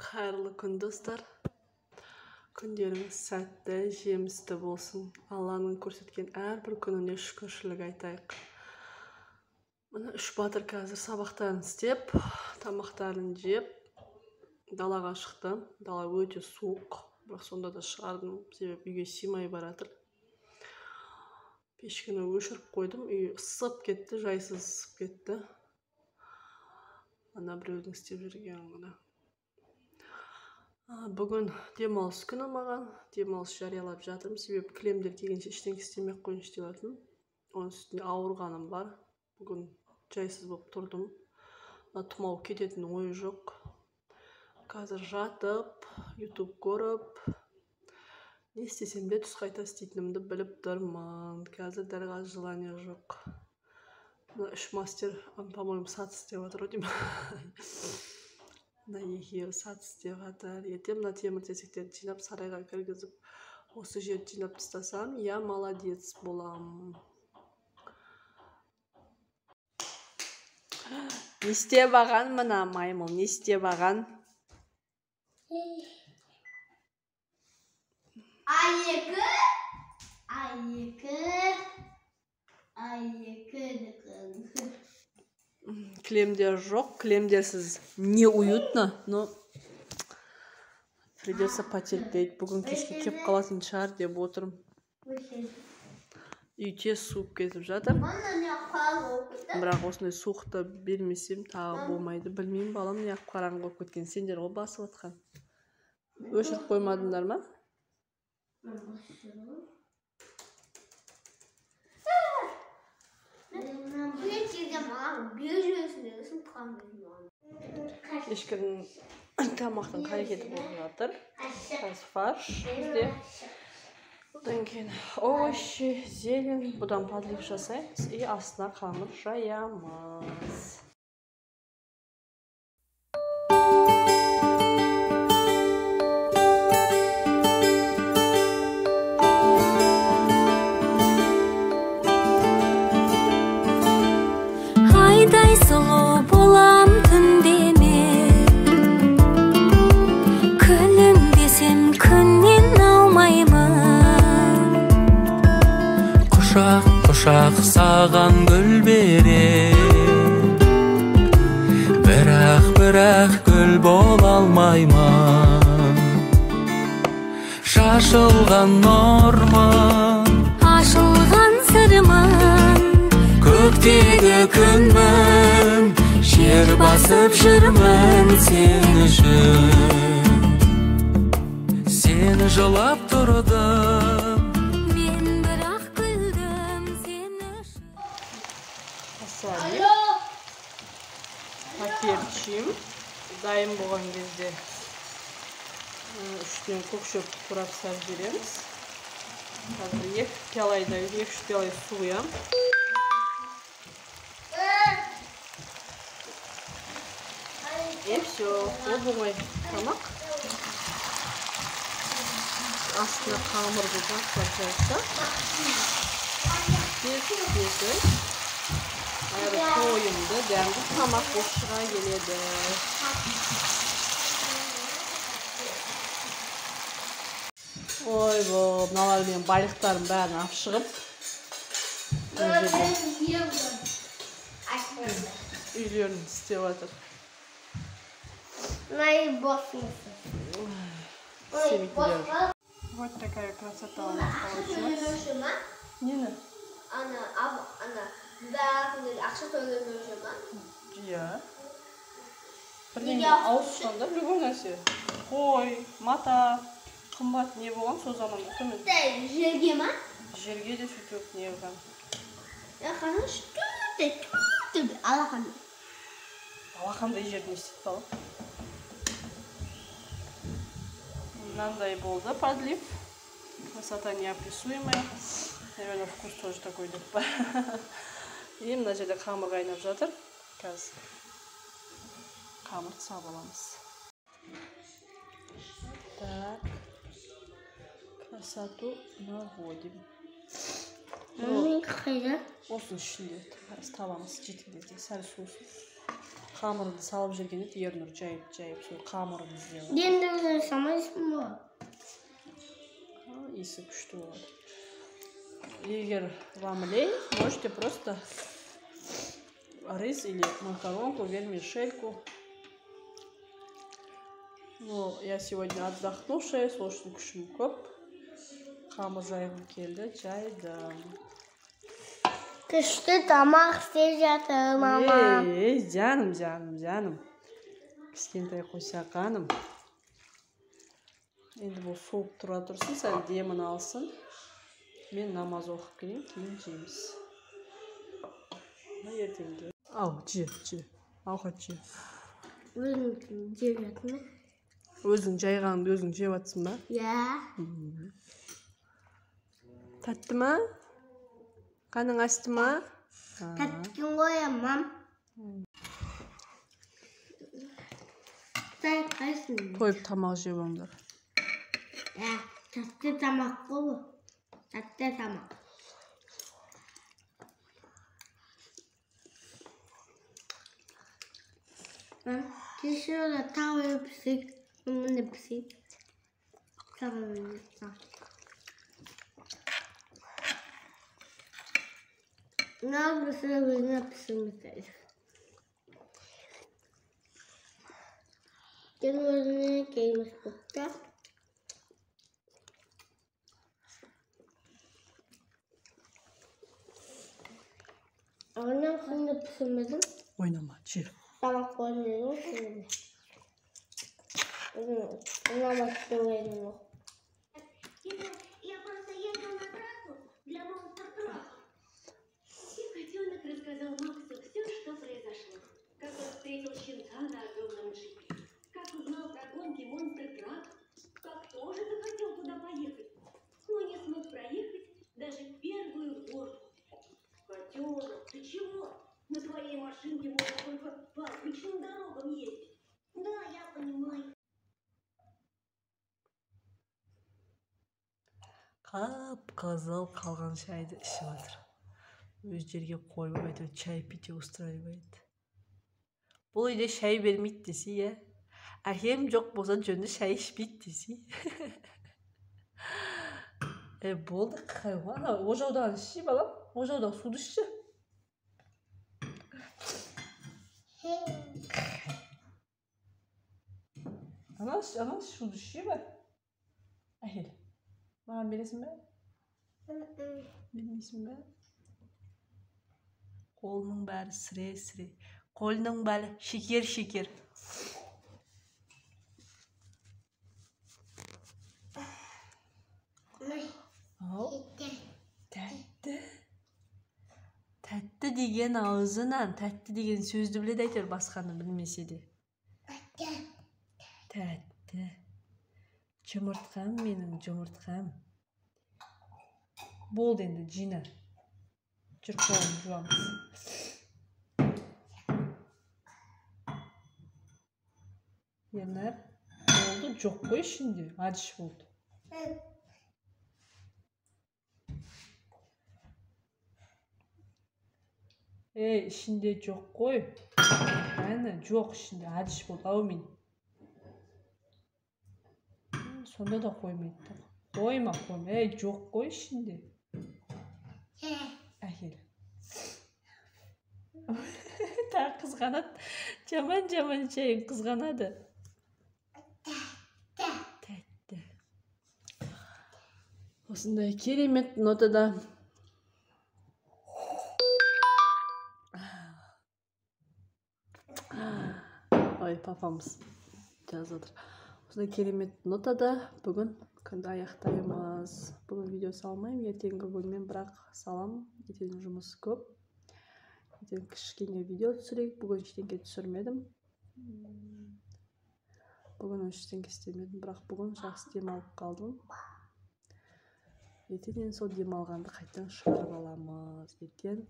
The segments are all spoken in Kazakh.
Қайырлы күн, достар. Күндеріңіз сәтті, жемісті болсын. Алланың көрсеткен әрбір күніне шүкіршілік айтайық. Міне, үш батыр қазір сабақтарын істеп, тамақтарын жеп, далаға шықты. Дала өте суық, бірақ сонда да шығардым, себебі үйге сыймай баратыр. Пешкені өшіріп қойдым, үй ысып кетті, жайсыз ысып кетті. Ана біреудің істеп жүргенін ғана. Бүгін демалыс күні маған, демалыс жариялап жатырмын, себебі кілемдер келгенше ештеңе істемей ақ қояйыншы деп жатырмын. Оның үстіне ауырғаным бар. Бүгін жайсыз болып тұрдым. Мына тұмау кететін ой жоқ. Қазір жатып, YouTube көріп, не істесем де түс қайта істейтінімді біліп тұрмын. Қазір дәл қазір желание жоқ. Мына үш мастер, по-моему, сат істеп жатыр ғой деймін. Мына екеуі сат істеп жатыр. Ертең мына темір тесектерді жинап сарайға кіргізіп, осы жерді жинап тастасам, я молодец болам. Не істеп аған мына маймыл, не істеп аған? А2, А2, А2. Кілемдер жоқ, кілемдерсіз неуютно, но придется потерпеть. Бүгін кешке кеп қалатын шығар деп отырмын. Үй тез суып кетіп жатыр. Бірақ осындай суықты бермесем тағы болмайды. Білмеймін, балам, неғып қараңғы болып кеткен. Сендер ғой басып атқан. Өшіріп қоймадыңдар ма? Ешкінің тамақтың қарекеті болып жатыр. Қазір фарш бізде. Одан кейін овощи, зелень, бұдан подлив жасаймыз и астына қамыр жаямыз. Айдай сұлу болам түнде мен, күлімдесем күннен аумаймын. Құшақ құшақ саған гүл берем, бірақ бірақ гүл бола алмаймын. Шашылған нұрмын, ашылған сырмын, көктегі күнмін, жер басып жүрмін сен үшін. Сен жылап тұрдың, мен бірақ күлдім сен үшін. Посолим, поперчим. Дайын болған кезде үстінен көк шөп турап салып жібереміз. Қазір 2 пиалайда 2-3 пиалай су құямын. И все, оп оңай тамақ. Астына қамырды жақсылап жайсақ, тез тез әрі тойымды дәмді тамақ болып шыға келеді. Ойбой, мыналар менің байлықтарым бәрін алып шығып, мына жерде үйлерін істеп жатыр. Істемейтіндер. Вот такая красота у нас получилась. Нені? Ана, ана, бәрінде ақша төлемей жүр ма? Иә. Бірдеңе ауысқанда любой нәрсе. Қой, мата, қымбат не болған сол заманда төмен. Жерге ма? Жерге де сөйтіп не болған. Қараңызшы, түп алақандай. Алақандай жерді не істейді бала? Мынандай болды подлив. Красота неописуемая. Наверное, вкус тоже такой деп па. И мына жерде қамыр қайнап жатыр. Қазір қамырды салып аламыз. Так. Красоту наводим. Осының ішінде қазір табамыз жеткен кезде сәл суысын. Қамырын салып жүрген еді Ернұр, жайып-жайып, сол қамырын іздеп. Енді өзің салмайсың ба? Иісі күшті болады. Егер вам лень, можете просто рис или макаронку, вермишельку. Но я сегодня отдохнувшая, сол үшін күшім көп. Қамыр жайғым келді, жайдым. Күшті тамақ істеп жатыр, мама. Ей, жаным, жаным, жаным. Кішкентай қосақаным. Енді бұл суып тұра тұрсын, сәл демін алсын. Мен намаз оқып келейін, кейін жейміз. Ертеңге. Ау, же, же. Ауқат же. Өзің жеп жатырсың ба? Өзің жайғаныңды өзің жеп жатсың ба? Иә. Тәтті ма? Қаның асты ма? Тәтті екен ғой, мам. Тойып тамақ жеп алыңдар. Иә, тәтті тамақ қой бұл. Тәтті тамақ. Кеше оны тауып пісік, міне пісік. Мынау пісіріп өзіне пісірмейді. Кейін өзіне келмес болыпты. Онан күнде пісірмедім. Ойнама, жер. Тамақ қойдым дедім. Ұнамайды деп едім ғой. Я просто ездил на трассу для монстр-трак. И котенок рассказал Максу все, что произошло. Как он встретил щенка на огромном джипе. Как узнал про гонки монстр-трак. Как тоже захотел туда поехать. Но не смог проехать даже первую горку. Котенок, ты чего? На твоей машинке можно только по обычным дорогам ездить. Да, я понимаю. Қап-қызыл қалған шайды ішіп жатыр. Өз жерге қойып әйтеуір чай пить устраивает. Бұл үйде шай бермейді десе, иә. Әкем жоқ болса жөнді шай ішпейді десе. Болды, қайуан. Ожаудан ішші, балам. Ожаудан суды ішші. Анау суды ішші бе? Әкел. Маған бересің бе? Бермейсің бе? Қолының бәрі сіре-сіре. Қолының бәрі шекер-шекер. Тәтті. Тәтті деген аузынан, тәтті деген сөзді біледі әйтеуір, басқаны білмесе де. Тәтті. Жұмыртқам менің, жұмыртқам. Болды енді, жина. Жүр, қолын жуамыз. Ернар, болды, жоқ қой ішінде, әдіш болды. Ей, ішінде жоқ қой. Әні, жоқ ішінде, әдіш болды, әумин. Сонда да қоймайды. Қойма, қойма. Ей, жоқ қой ішінде. Әкел. Тағы қызғанады. Жаман-жаман шайын қызғанады. Тәтті. Осындай керемет нотада. Ой, папамыз жазып отыр. Осындай керемет нотада бүгін күнді аяқтаймыз. Бүгін видео салмаймын, ертеңгі күнмен бірақ салам. Ертең жұмыс көп. Ертең кішкене видео түсірейік. Бүгін ештеңе түсірмедім. Бүгін ештеңе істемедім, бірақ бүгін жақсы демалып қалдым. Ертең енді сол демалғанды қайтадан шығарып аламыз. Ертең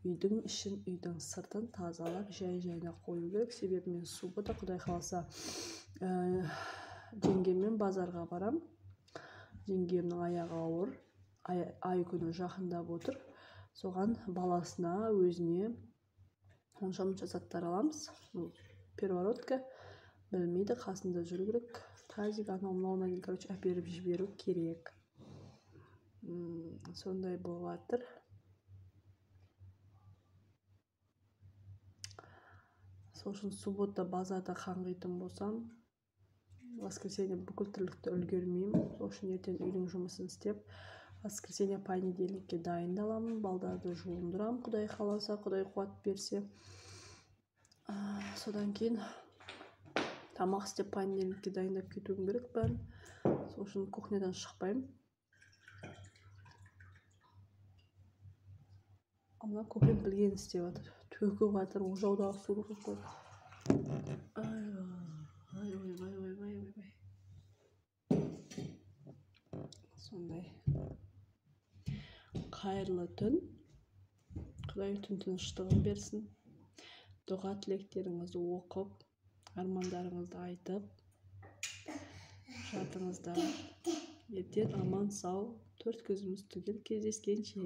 үйдің ішін, үйдің сыртын тазалап, жай-жайына қою керек. Себебі мен суббота, Құдай қаласа, жеңгеммен базарға барам. Жеңгемнің аяғы ауыр, ай күні жақындап отыр. Соған баласына, өзіне Онша-мұнша заттар аламыз. Первородка білмейді, қасында жүру керек. Тазик анау мынауына дейін, короче, әперіп жіберу керек. Сондай болып жатыр. Сол үшін суббота базарда қаңғитын болсам, воскресенье бүкіл тірлікті үлгермеймін. Сол үшін ертең үйдің жұмысын істеп, воскресенье понедельникке дайындаламын, балдарды жуындырамын, Құдай қаласа, Құдай қуат берсе. Содан кейін тамақ істеп понедельникке дайындап кетуім керек бәрін. Сол үшін кухнядан шықпаймын. Мына көкем білгенін істеп жатыр, төгіп жатыр, ожаудағы суды құйып қойды. Ай, ойбай, ойбай, ойбай. Сондай. Қайырлы түн. Құдай түн тыныштығын берсін. Дұға тілектеріңізді оқып, армандарыңызды айтып жатыңыздар. Ертең аман сау, төрт көзіміз түгел кездескенше.